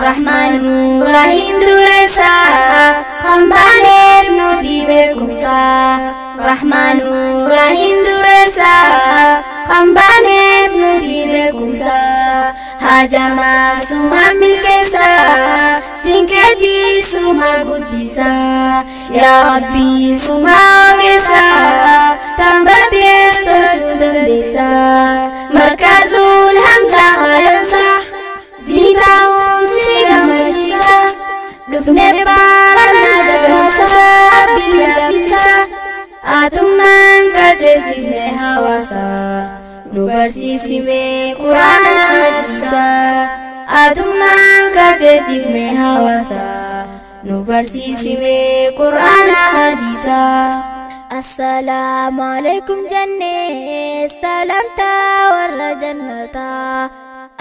Rahmaanu Rahiim dureessa, kan baaneef nuti beekumsa. Rahmaanu Rahiim dureessa, kan baaneef nuti beekumsa. Hajamaa suma milkeessa, dinkeetii suma guddisa. Yaa Rabbi suma ogeessa, tan bartees tolchuu dandeessa. Markazuul Hamza hayoonsa, diintaa'uun si gammachiisa. Dhufnee baranaa dagansa, Rabbi laaffisa. Atummaan qajeelchifne hawaasa, nu barsiisime Quraana hadiisa. Atummaan qajeelchifne hawaasa, nu barsiisime Quraana hadiisa. Assalaamu alaikum jennee salaamtaa warra jannataa.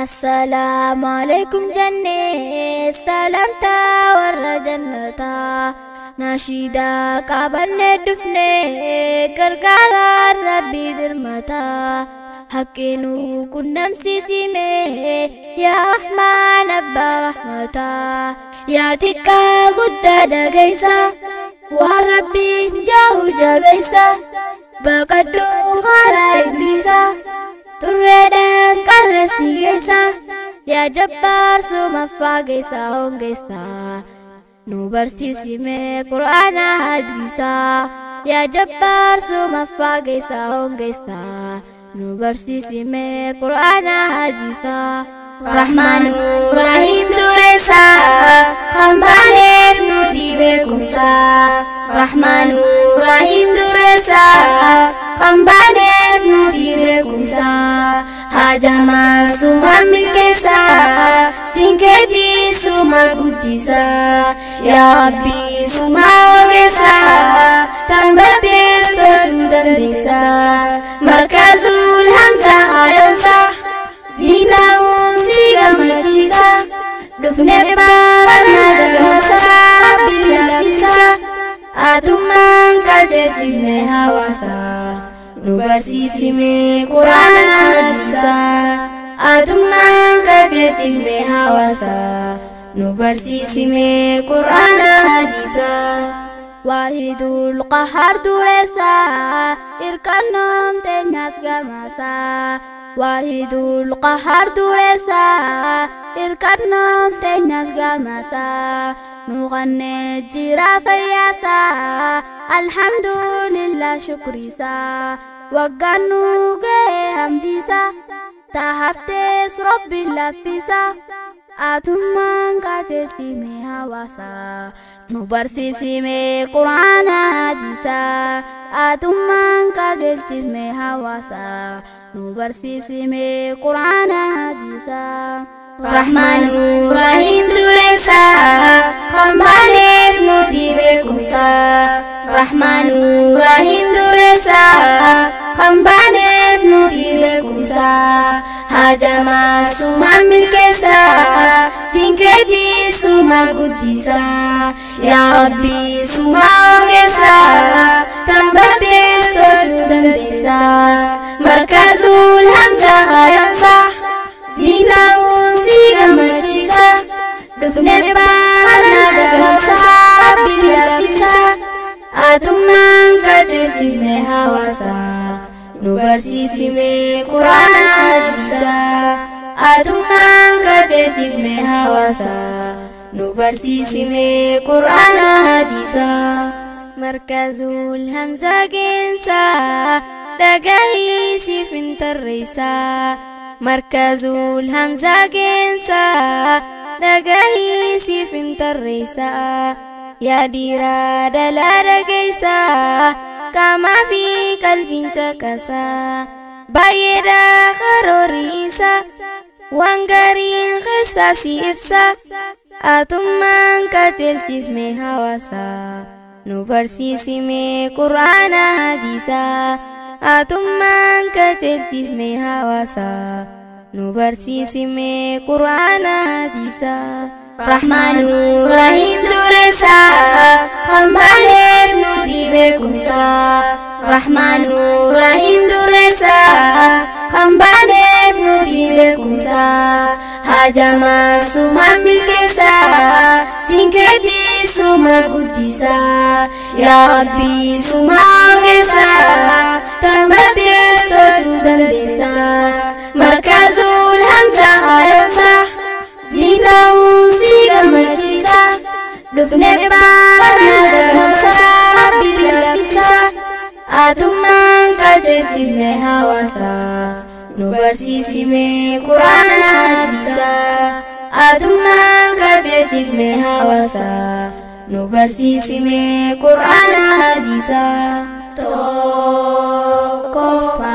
Assalaamu alaikum jennee salaamtaa warra jannataa. Nashiidaa qabannee dhufnee gargaaraan Rabbii dirmataa. Haqqinuu qunnamsiisime yaa Rahmaan abbaa rahmataa. Yaa xiqqaa guddaa dhageessa, waan Rabbiin jaahu jabeessa. Baqadhuu karaa ibliisa, turreedhaan qarreessi geessa. Yaa Jabbaar sumaffaa geessa hongeessa. Nu barsiisime Quraana hadiisa. Yaa Jabbaar sumaffaa geessa hongeessa. Nu barsiisime Quraana hadiisa. Rahmaanu Rahiim dureessa, kan baaneef nuti beekumsa. Rahmaanu Rahiim dureessa, kan baaneef nuti beekumsa. Hajamaa suma milkeessa, dinkeetii suma guddisa. Yaa Rabbi suma ogeessa, tan bartees tolchuu dandeessa. Markazuul Hamza hayoonsa, diintaa'uun si gammachiisa. Dhufnee baranaa dagansa, Rabbi laaffisa. Atummaan qajeelchifne hawaasa, nu barsiisime Quraana hadiisa. Atummaan qajeelchifne hawaasa, nu barsiisime Quraana hadiisa. Waahidul Qahhaar dureessa, irkannoon teenyas gamaasa. Waahidul Qahhaar dureessa, irkannoon teenyas gamaasa. Nu qannee jira fayyaasa, alhamdulillah shukriisa. Waggaan nu ga'e hamdiisa, taahaftees Rabbi laaffisa. Atummaan qajeelchime hawaasa, nu barsiisime Quraana hadiisa. Atummaan qajeelchime hawaasa, nu barsiisime Quraana hadiisa. Rahmaanu Rahiim dureessa, kan baaneef nuti beekumsa. Rahmaanu Rahiim dureessa, kan baaneef nuti beekumsa. Hajamaa suma milkeessa, dinkeetii suma guddisa. Yaa Rabbi suma ogeessa, tan bartees tolchuu dandeessa. Markazuul Hamza hayoonsa, diintaa'uun si gammachiisa. Dhufnee baranaa dagansa, Rabbi laaffisa. Atummaan qajeelchifne hawaasa, nu barsiisime Quraana hadiisa. Atummaan qajeelchifne hawaasa, nu barsiisime Quraana hadiisa. Markazuul Hamza geensa, dhagahii siif hin tarreessa. Markazuul Hamza geensa, dhagahii siif hin tarreessa. Yaa dhiiraa dhalaa dhageessa, qaamaa fi qalbiin caqasa. Baay'eedha karoorri isaa, waan gariin keessaa si ibsa. Atummaan qajeelchifne hawaasa, nu barsiisime Quraana hadiisa. Atummaan qajeelchifne hawaasa, nu barsiisime Quraana hadiisa. Rahmaanu Rahiim dureessa, kan baaneef nuti beekumsa. Rahmaanu Rahiim dureessa, kan baaneef nuti beekumsa. Hajamaa suma milkeessaa, dinkeetii suma guddisaa. Yaa Rabbii suma ogeessaa, tan bartees tolchuu dandeessaa. Markazuul Hamza haayomsa, diin ta'uun si gammachiisa. Dhufne baarna gagamsa, Rabbi laffisa. Atummaan qajeelchifne hawaasa, nu barsiisime quraana hadiisa. Atummaan qajeelchifne hawaasa, nu barsiisime quraana hadiisa. Tokkoffaa.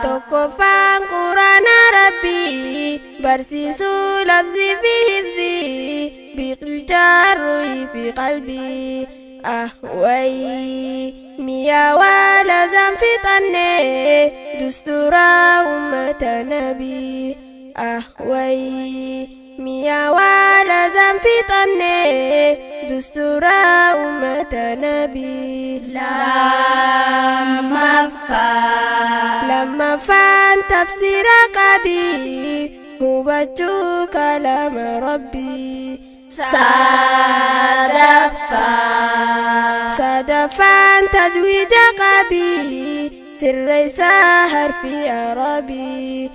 Tokkoffaan quraana Rabbii barsiisuu labsii fi hifzii biqilchaa ruhii fi qalbii. Ahwayii mi'aawaa lazaan fixannee dusturaa uummata nabii. Ahwayii mi'aawaa lazaan fixannee dusturaa uummata nabii. Lammaffaa. Lammaffaan tafsiira qabii hubachuu kalaama Rabbii. Sadaffaa. Sadaffaan tajwiida qabii sirreessaa harfi Arabii.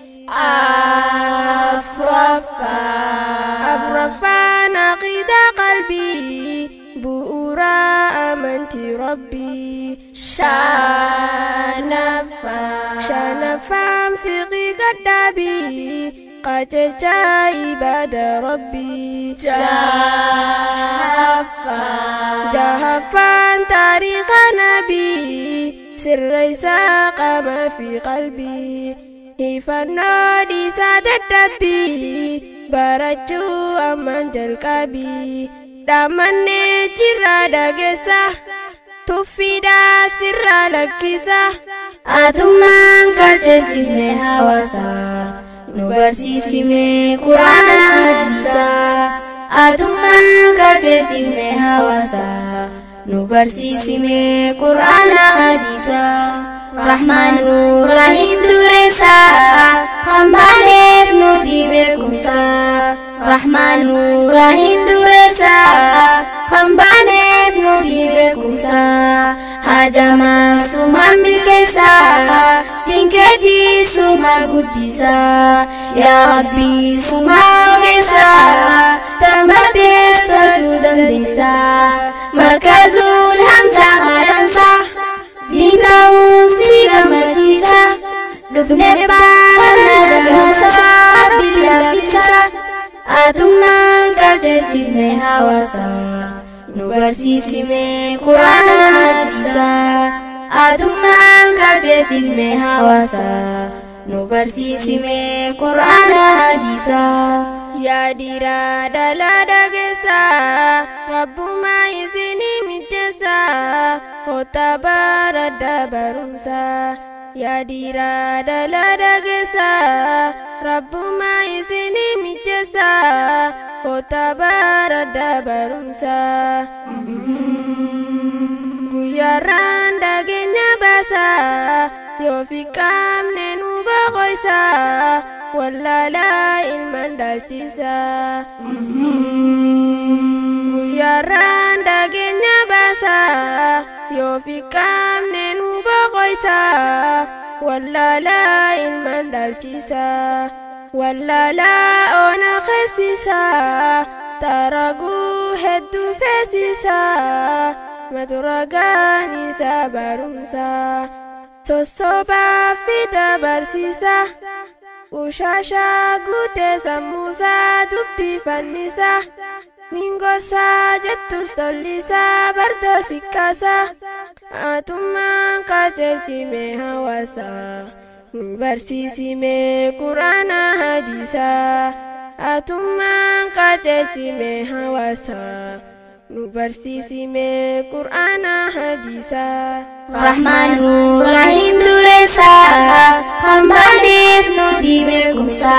Afraffaa. Afraffaan aqiidaa qalbii bu'uura amantii Rabbii. Shanaffaa. Shanaffaan fiqii gadhaabii qajeelchaa ibaada Rabbii. Jahaffaa. Jahaffaan taariika nabii sirreessaa qaamaa fi qalbii. Hifannoo dhiisaa dadhabbii barachuu ammaan jalqabii. Dhaamannee jirra dhageessa tuffiidhaas firraa lakkisa. Atummaan qajeelchifne hawaasa, nu barsiisime quraana hadiisa. Atummaan qajeelchifne hawaasa, nu barsiisime quraana hadiisa. Rahmaanu Rahiim dureessaa, hambaaneef nuti beekumsa. Rahmaanu Rahiim dureessaa, hambaaneef nuti beekumsa. Hajamaa suma milkeessaa, dinkeetii suma guddisaa. Yaa Rabbii suma ogeessaa, tan bartees tolchuu dandeessaa. Markazuul Hamza haayomsa, diin ta'uun si gammachiisa. Dhufne baarna gagamsa, Rabbi laffisa. Atummaan qajeelchifne hawaasa, nu barsiisime quraana hadiisa. Atummaan qajeelchifne hawaasa, nu barsiisime quraana hadiisa. Yaa dhiiraa dhalaa dhageessaa, Rabbumaa isinii mijeessaa, kottaa baradhaa barumsaa. Yaa dhiiraa dhalaa dhageessaa, Rabbumaa isinii mijeessaa, kottaa baradhaa barumsaa. Guyyaarraan dhageenya baasaa, yoo fi qaamne nu boqoysaa, wallaalaa ilmaan dhaalchisaa. Guyyaarraan dhageenya baasaa, yoo fi qaamne nu boqoysaa, wallaalaa ilmaan dhaalchisaa. Wallaalaa ona keessisaa, taraguu hedduu feesisaa, maturagaan isaa barumsaa. Sossobaa fi dabarsiisaa, Ushaashaa guutee sammuusaa dubbii fannisaa. Ningosaa jettus tollisaa bardoo sikkaasaa. Atummaan qajeelchime hawaasaa, nu barsiisime quraana hadiisaa. Atummaan qajeelchime hawaasaa, nu barsiisime quraana hadiisaa. Rahmaanu Rahiim dureessaa, hambaaneef nuti beekumsa.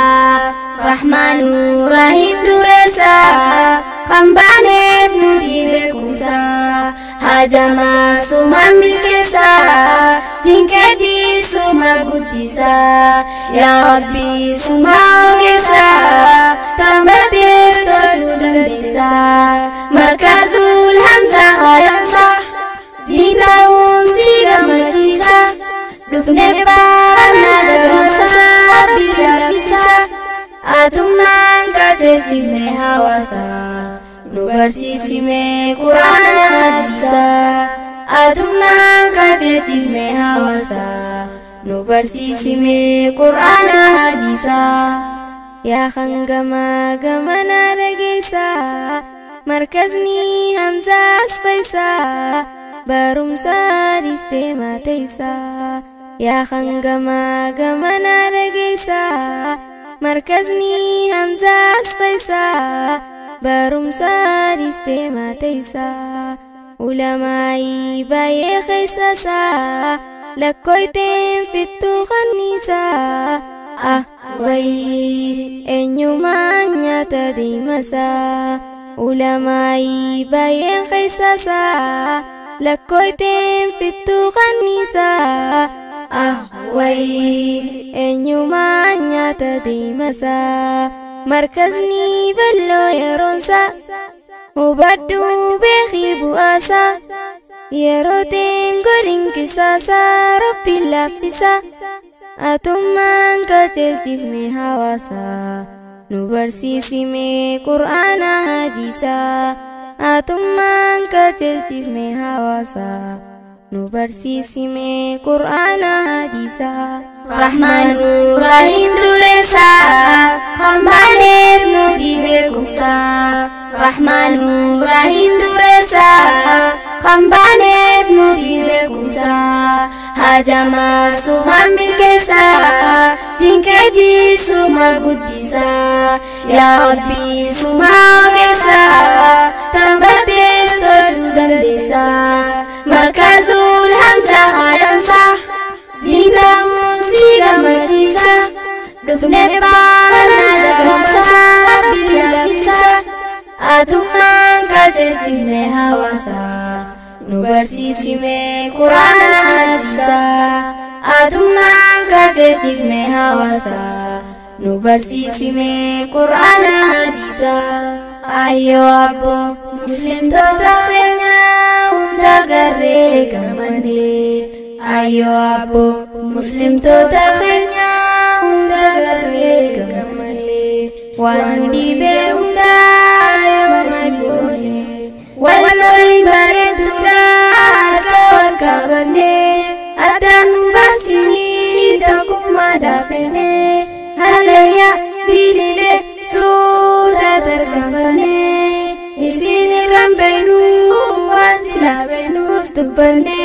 Rahmaanu Rahiim dureessaa, hambaaneef nuti beekumsa. Hajamaa suma milkeessaa, dinkeetii suma guddisaa. Yaa Rabbii suma ogeessaa, Tambadees tolchuu dandeessa. Markazul Hamza haayomsa, diin ta'uun si gammachiisa. Dhufne baranaa dagamsa, Rabbi laaffisa. Atummaan qajeelchifne hawaasa, nu barsiisime Quraana hadiisa. Atummaan qajeelchifne hawaasa, nu barsiisime Quraana hadiisa. Yaa hangamaa gamanaa dhageessaa, markazni Hamzaas keessaa, barumsa dhiistee maateessaa. Yaa hangamaa gamanaa dhageessaa, markazni Hamzaas keessaa, barumsa dhiistee maateessaa. Ulamaayii baay'ee keessasaa, lakkooyteen fittuu kanniisaa. Ah wayii eenyumaan nyaata deemasaa. Ulamaayii baay'een keessasaa, lakkooyteen fittuu kanniisaa. Ah wayii eenyumaan nyaata deemasaa. Markazni bal'oo yeroonsaa, hubadhuu beekii bu'aasaa. Yerootiin godhin qisaasaa, Rabbi laaffisa. Atummaan qajeelchifne hawaasa, nu barsiisime Quraana hadiisa. Atummaan qajeelchifne hawaasa, nu barsiisime Quraana hadiisa. Rahmaanu Rahiim dureessa, hambaaneef nuti beekumsa. Rahmaanu Rahiim dureessa, hambaaneef nuti beekumsa. Hajamaa suma milkeessa, dinkeetii suma guddisa. Yaa Rabbi suma ogeessa, tambadees tolchuu dandeessa. Markazul Hamza haayomsa, diin ta'uun si gammachiisa. Dhufne baranaa dagamsa, Rabbi laaffisa. Atummaan qajeelchifne hawaasa, nu barsiisime Quraana hadiisa. Atummaan qajeelchifne hawaasa, nu barsiisime Quraana hadiisa. Ayyoo abbo muslimtoota keenya hunda garree gammanne. Ayyoo abbo muslimtoota keenya hunda garree gammanne. Waan nu dhibee hunda yooma goone. Wal lolli bareeduudha harka wal qabanne. Addaan nu baasinii tokkummaa daafene. Hallayyaa bililee suuta tarkaanfanne. Isin irraan beeknu waan silaa beeknus dubbanne.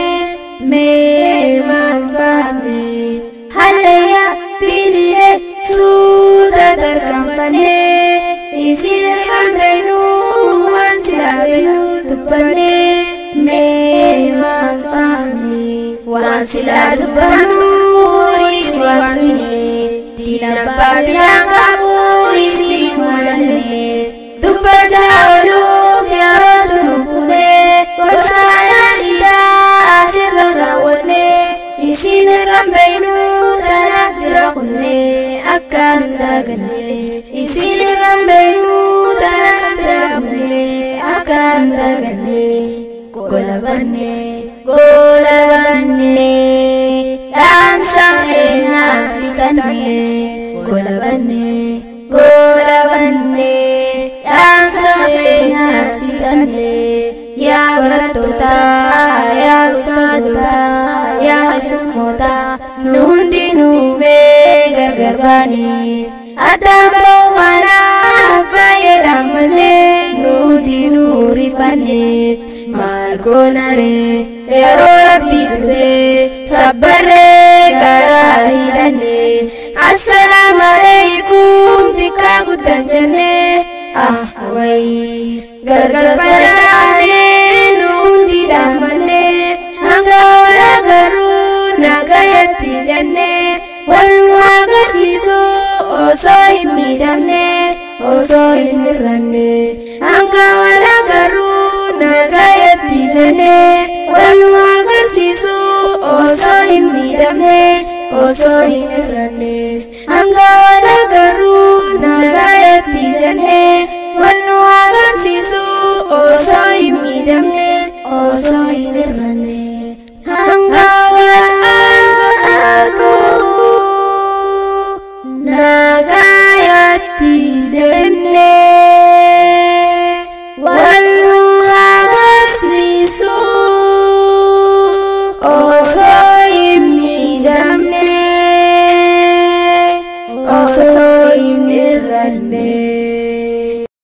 Mee maal baafne? Hallayyaa bililee suuta tarkaanfanne. Isin irraan beeknu waan silaa beeknus dubbanne. Mee maal baafne? Waan silaa dubbannu isin waamne. Diina abbaa biraan qabu isin walanne. Dubbachaa ooluuf yerootu nu fuune. Gorsa nashiidaa asirra raawwanne. Isin irraan beeknu tanaaf bira kunne akka nu daaganne. Isin irraan beeknu tanaaf bira kunne akka nu daaganne. Gola banne, gola banne, dhaamsa keenyaas bitanne. Gola banne, gola banne, dhaamsa keenyaas bitanne. Yaa barattoota, yaa ustaadota, yaa keessummoota, nu hundinuu mee gargar baane. Addaan ba'uu kanaaf baay'ee dhaammanne, nu hundinuu rifanne. Maal goona ree yeroo Rabbi dhufee, sabbarree garaa hidhanne. Assalaamu alaikum xiqqaa guddaan jenne. Ah wayii gargar facaane nu hundi dhaammanne. Hanga wal agarruu nagayatti jenne. Wal nu agarsiisu osoo hin miidhamne, osoo hin hir'anne. Hanga wal agarruu nagayatti jenne. Wal nu agarsiisu osoo hin miidhamne, osoo hin hir'anne. Hanga wal agarruu nagayatti jenne. Osoo hin hir'anne hanga wal argu nagayaatti.